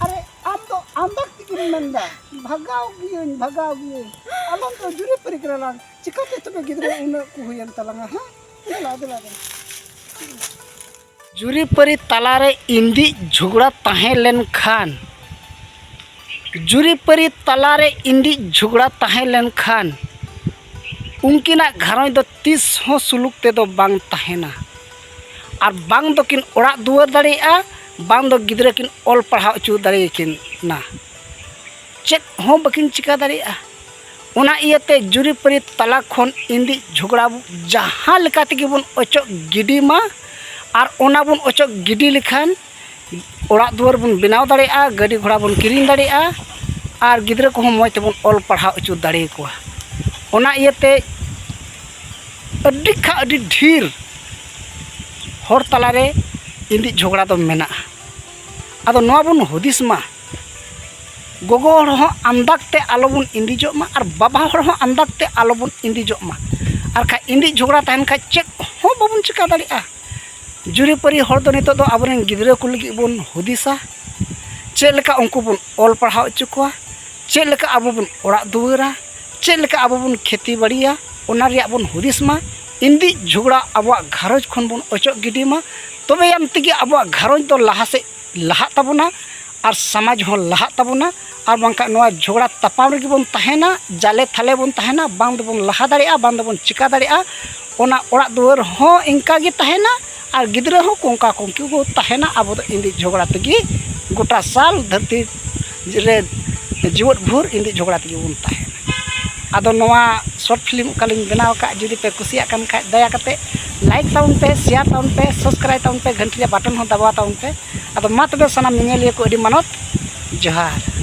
ᱟᱨᱮ, ᱟᱢ ᱫᱚ ᱟᱢᱫᱟ ᱛᱮᱜᱮᱢ ᱢᱮᱱᱫᱟ, "ᱵᱷᱟᱜᱟᱣ ᱜᱤᱭᱟᱹᱧ, ᱵᱷᱟᱜᱟᱣ ᱜᱤᱭᱟᱹᱧ᱾" ᱟᱞᱟᱝ ᱫᱚ ᱡᱩᱨᱤ ᱯᱟᱹᱨᱤ ᱠᱟᱱᱟ ᱞᱟᱝ, ᱪᱤᱠᱟᱹᱛᱮ ᱛᱚᱵᱮ ᱜᱤᱫᱽᱨᱟᱹ ᱩᱱᱟᱹᱜ ᱠᱚ ᱦᱩᱭᱮᱱ ᱛᱟᱞᱟᱝᱟ, ᱦᱮᱸ? ᱫᱮᱞᱟ, ᱫᱮᱞᱟ, ᱫᱮᱞᱟ᱾ ᱡᱩᱨᱤᱯᱟᱹᱨᱤ ᱛᱟᱞᱟᱨᱮ ᱤᱱᱫᱤᱡ ᱡᱷᱚᱜᱽᱲᱟ ᱛᱟᱦᱮᱸ ᱞᱮᱱᱠᱷᱟᱱ, ᱡᱩᱨᱤᱯᱟᱹᱨᱤ ᱛᱟᱞᱟᱨᱮ ᱤᱱᱫᱤᱡ ᱡᱷᱚᱜᱽᱲᱟ ᱛᱟᱦᱮᱸ ᱞᱮᱱᱠᱷᱟᱱ, ᱩᱱᱠᱤᱱᱟᱜ ᱜᱷᱟᱨᱚᱸᱡᱽ ᱫᱚ ᱛᱤᱥ ᱦᱚᱸ ᱥᱩᱞᱩᱠ ᱛᱮᱫᱚ ᱵᱟᱝ ᱛᱟᱦᱮᱱᱟ᱾ ᱟᱨ ᱵᱟᱝ ᱫᱚᱠᱤᱱ ᱚᱲᱟᱜ ᱫᱩᱣᱟᱹᱨ ᱫᱟᱲᱮᱭᱟᱜᱼᱟ, ᱵᱟᱝ ᱫᱚ ᱜᱤᱫᱽᱨᱟᱹ ᱠᱤᱱ ᱚᱞ ᱯᱟᱲᱦᱟᱣ ᱦᱚᱪᱚ ᱫᱟᱲᱮᱭᱟᱠᱤᱱᱟ᱾ ᱪᱮᱫ ᱦᱚᱸ ᱵᱟᱹᱠᱤᱱ ᱪᱤᱠᱟᱹ ᱫᱟᱲᱮᱭᱟᱜᱼᱟ᱾ ᱚᱱᱟ ᱤᱭᱟᱹᱛᱮ ᱡᱩᱨᱤᱯᱟᱹᱨᱤ ᱛᱟᱞᱟ ᱠᱷᱚᱱ ᱤᱱᱫᱤᱡ ᱡᱷᱚᱜᱽᱲᱟ ᱡᱟᱦᱟᱸ ᱞᱮᱠᱟ ᱛᱮᱜᱮ ᱵᱚᱱ ᱚᱪᱚᱜ ᱜᱤᱰᱤ ᱢᱟ, ᱟᱨ ᱚᱱᱟ ᱵᱚᱱ ᱚᱪᱚᱜ ᱜᱤᱰᱤ ᱞᱮᱠᱷᱟᱱ ᱚᱲᱟᱜ ᱫᱩᱣᱟᱹᱨ ᱵᱚᱱ ᱵᱮᱱᱟᱣ ᱫᱟᱲᱮᱭᱟᱜᱼᱟ, ᱜᱟᱹᱰᱤ ᱜᱷᱚᱲᱟ ᱵᱚᱱ ᱠᱤᱨᱤᱧ ᱫᱟᱲᱮᱭᱟᱜᱼᱟ, ᱟᱨ ᱜᱤᱫᱽᱨᱟᱹ ᱠᱚᱦᱚᱸ ᱢᱚᱡᱽ ᱛᱮᱵᱚᱱ ᱚᱞ ᱯᱟᱲᱦᱟᱣ ᱦᱚᱪᱚ ᱫᱟᱲᱮᱭᱟᱠᱚᱣᱟ᱾ ᱚᱱᱟ ᱤᱭᱟᱹᱛᱮ ᱟᱹᱰᱤ ᱠᱷᱟᱱ ᱟᱹᱰᱤ ᱰᱷᱮᱨ ᱦᱚᱲ ᱛᱟᱞᱟᱨᱮ ᱤᱱᱫᱤᱡ ᱡᱷᱚᱜᱽᱲᱟ ᱫᱚ ᱢᱮᱱᱟᱜᱼᱟ᱾ ᱟᱫᱚ ᱱᱚᱣᱟ ᱵᱚᱱ ᱦᱩᱫᱤᱥ ᱢᱟ, ᱜᱚᱜᱚ ᱦᱚᱲ ᱦᱚᱸ ᱟᱢᱫᱟᱜ ᱛᱮ ᱟᱞᱚᱵᱚᱱ ᱤᱸᱫᱤᱡᱚᱜ ᱢᱟ ᱟᱨ ᱵᱟᱵᱟ ᱦᱚᱲ ᱦᱚᱸ ᱟᱢᱫᱟᱜ ᱛᱮ ᱟᱞᱚᱵᱚᱱ ᱤᱸᱫᱤᱡᱚᱜ ᱢᱟ᱾ ᱟᱨ ᱠᱷᱟᱡ ᱤᱸᱫᱤᱡ ᱡᱷᱚᱜᱽᱲᱟ ᱛᱟᱦᱮᱱ ᱠᱷᱟᱡ ᱪᱮᱫ ᱦᱚᱸ ᱵᱟᱵᱚᱱ ᱪᱤᱠᱟ ᱫᱟᱲᱮᱭᱟᱜᱼᱟ᱾ ᱡᱩᱨᱤᱯᱟᱹᱨᱤ ᱦᱚᱲ ᱫᱚ ᱱᱤᱛᱚᱜ ᱫᱚ ᱟᱵᱚᱨᱮᱱ ᱜᱤᱫᱽᱨᱟᱹ ᱠᱚ ᱞᱟᱹᱜᱤᱫ ᱵᱚᱱ ᱦᱩᱫᱤᱥᱟ, ᱪᱮᱫ ᱞᱮᱠᱟ ᱩᱱᱠᱩ ᱵᱚᱱ ᱚᱞ ᱯᱟᱲᱦᱟᱣ ᱦᱚᱪᱚ ᱠᱚᱣᱟ, ᱪᱮᱫ ᱞᱮᱠᱟ ᱟᱵᱚ ᱵᱚᱱ ᱚᱲᱟᱜ ᱫᱩᱣᱟᱹᱨᱟ, ᱪᱮᱫ ᱞᱮᱠᱟ ᱟᱵᱚ ᱵᱚᱱ ᱠᱷᱮᱛᱤ ᱵᱟᱲᱤᱭᱟ, ᱚᱱᱟ ᱨᱮᱭᱟᱜ ᱵᱚᱱ ᱦᱩᱫᱤᱥ ᱢᱟ᱾ ᱤᱸᱫᱤᱡ ᱡᱷᱚᱜᱽᱲᱟ ᱟᱵᱚᱣᱟᱜ ᱜᱷᱟᱨᱚᱸᱡᱽ ᱠᱷᱚᱱ ᱵᱚᱱ ᱚᱪᱚᱜ ᱜᱤᱰᱤ ᱢᱟ, ᱛᱚᱵᱮ ᱭᱟᱱ ᱛᱮᱜᱮ ᱟᱵᱚᱣᱟᱜ ᱜᱷᱟᱨᱚᱸᱡᱽ ᱫᱚ ᱞᱟᱦᱟ ᱥᱮᱫ ᱞᱟᱦᱟᱜ ᱛᱟᱵᱚᱱᱟ ᱟᱨ ᱥᱚᱢᱟᱡᱽ ᱦᱚᱸ ᱞᱟᱦᱟᱜ ᱛᱟᱵᱚᱱᱟ᱾ ᱟᱨ ᱵᱟᱝᱠᱷᱟᱱ ᱱᱚᱣᱟ ᱡᱷᱚᱜᱽᱲᱟ ᱛᱟᱯᱟᱢ ᱨᱮᱜᱮ ᱵᱚᱱ ᱛᱟᱦᱮᱱᱟ, ᱡᱟᱞᱮ ᱛᱷᱟᱞᱮ ᱵᱚᱱ ᱛᱟᱦᱮᱱᱟ, ᱵᱟᱝ ᱫᱚᱵᱚᱱ ᱞᱟᱦᱟ ᱫᱟᱲᱮᱭᱟᱜᱼᱟ, ᱵᱟᱝ ᱫᱚᱵᱚᱱ ᱪᱤᱠᱟ ᱫᱟᱲᱮᱭᱟᱜᱼᱟ᱾ ᱚᱱᱟ ᱚᱲᱟᱜ ᱫᱩᱣᱟᱹᱨ ᱦᱚᱸ ᱤᱱᱠᱟ ᱜᱮ ᱛᱟᱦᱮᱱᱟ ᱟᱨ ᱜᱤᱫᱽᱨᱟᱹ ᱦᱚᱸ ᱠᱚᱝᱠᱟ ᱠᱚᱝᱠᱤ ᱠᱚ ᱛᱟᱦᱮᱱᱟ᱾ ᱟᱵᱚ ᱫᱚ ᱤᱸᱫᱤᱡ ᱡᱷᱚᱜᱽᱲᱟ ᱛᱮᱜᱮ ᱜᱚᱴᱟ ᱥᱟᱞ ᱫᱷᱟᱹᱨᱛᱤ ᱨᱮ ᱡᱤᱣᱮᱫ ᱵᱷᱳᱨ ᱤᱸᱫᱤᱡ ᱡᱷᱚᱜᱽᱲᱟ ᱛᱮᱜᱮ ᱵᱚᱱ ᱛᱟᱦᱮᱱᱟ᱾ ᱟᱫᱚ ᱱᱚᱣᱟ ᱥᱚᱨᱴ ᱯᱷᱤᱞᱢ ᱚᱠᱟᱞᱤᱧ ᱵᱮᱱᱟᱣ ᱟᱠᱟᱫ, ᱡᱩᱫᱤ ᱯᱮ ᱠᱩᱥᱤᱭᱟᱜ ᱠᱟᱱ ᱠᱷᱟᱡ, ᱫᱟᱭᱟ ᱠᱟᱛᱮ ᱞᱟᱭᱤᱠ ᱛᱟᱵᱚᱱ ᱯᱮ, ᱥᱮᱭᱟᱨ ᱛᱟᱵᱚᱱ ᱯᱮ, ᱥᱟᱵᱥᱠᱨᱟᱭᱤᱵᱽ ᱛᱟᱵᱚᱱ ᱯᱮ, ᱜᱷᱟᱱᱴᱤ ᱨᱮᱭᱟᱜ ᱵᱟᱴᱚᱱ ᱦᱚᱸ ᱫᱟᱵᱟᱣ ᱛᱟᱵᱚᱱ ᱯᱮ᱾ ᱟᱫᱚ ᱢᱟ ᱛᱚᱵᱮ ᱥᱟᱱᱟᱢ ᱧᱮᱧᱮᱞᱤᱭᱟᱹ ᱠᱚ ᱟᱹᱰᱤ ᱢᱟᱱᱚᱛ ᱡᱚᱦᱟᱨ᱾